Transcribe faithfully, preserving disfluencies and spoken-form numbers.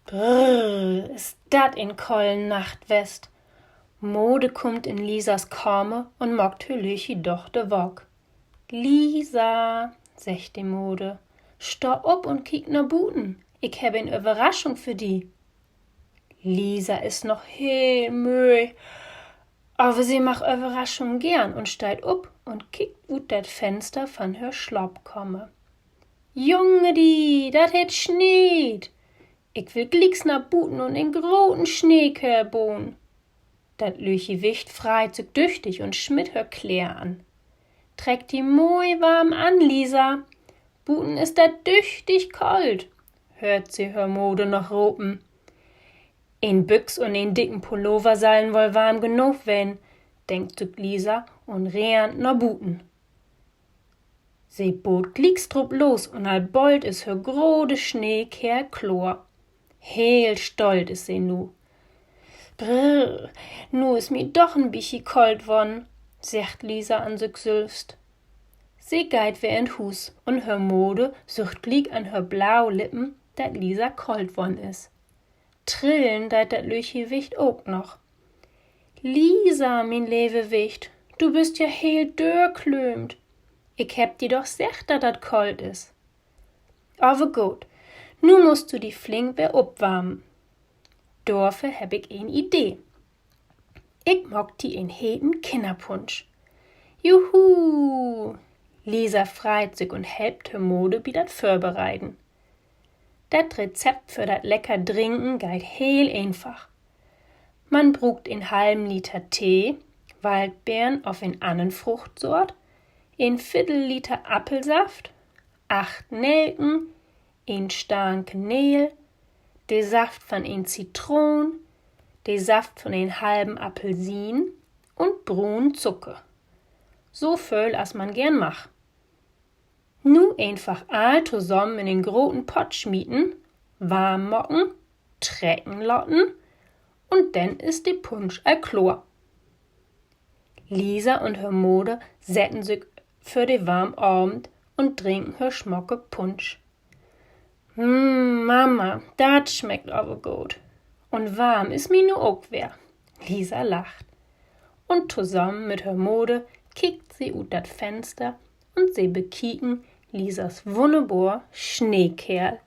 Brrr, is dat en kollen Nacht west. Moder kummt in Lisas Kamer un maakt hör lüttje Dochter waak. Lisa, seggt de Moder, stah op un kiek na buten. Ik hebb en Överraschung för di. Lisa is noch heel mööd, aver se mag Överraschungen geern un steiht op un kiekt ut dat Fenster van hör Slaapkamer. Jungedi, dat hett sneet! Ik will glieks na buten un en groten Sneekeerl boen. Dat lüttje Wicht freit sük düchtig un smitt hör Kleer an. Treck di moi warm an, Lisa. Buten is dat düchtig koolt, höört se hör Moder noch ropen. En Büx un en dicken Pullover sallen woll warm genoog ween, denkt sük Lisa un rennt na buten. Se boot glieks drup los un al bold is hör grote Sneekeerl kloor. Heel stolt is se nu. Brrr, nu is mi doch en bietje koolt worrn, seggt Lisa an sük sülvst. Se geiht weer in't Huus un hör Moder sücht gliek an hör blau Lippen, dat Lisa koolt worrn is. Trillen deit dat lüttje Wicht ok noch. Lisa, mien leve Wicht, du büst ja heel dörklöömt. Ik hebb di doch seggt, dat dat koolt is. Aver goot, nu musst du di flink weer opwarmen. Dorför hebb ik en Idee. Ik maak di en heten Kinnerpunsch. Juhu! Lisa freit sük un helpt hör Moder bi dat Vörbereiden. Dat Rezept för dat lecker Drinken geiht heel eenfach. Man bruukt en halven Liter Tee, Waldbeern of en annern Fruchtsoort, en Viddel Liter Appelsaft, acht Nelken, en Stang Kaneel, de Saft van en Zitroon, de Saft van en halven Appelsien un brunen Zucker. So vööl as man geern mag. Nu eenfach all tosamen in en groten Pott smieten, warm maken, trecken laten un denn is de Punsch al kloor. Lisa un hör Moder setten sük vör de warm Avend un drinken hör smacke Punsch. Hm, Mama, dat smeckt aver goot. Un warm is mi nu ok weer. Lisa lacht. Un tosamen mit hör Moder kiekt se ut dat Fenster un se bekieken Lisas wunnerbor Sneekeerl.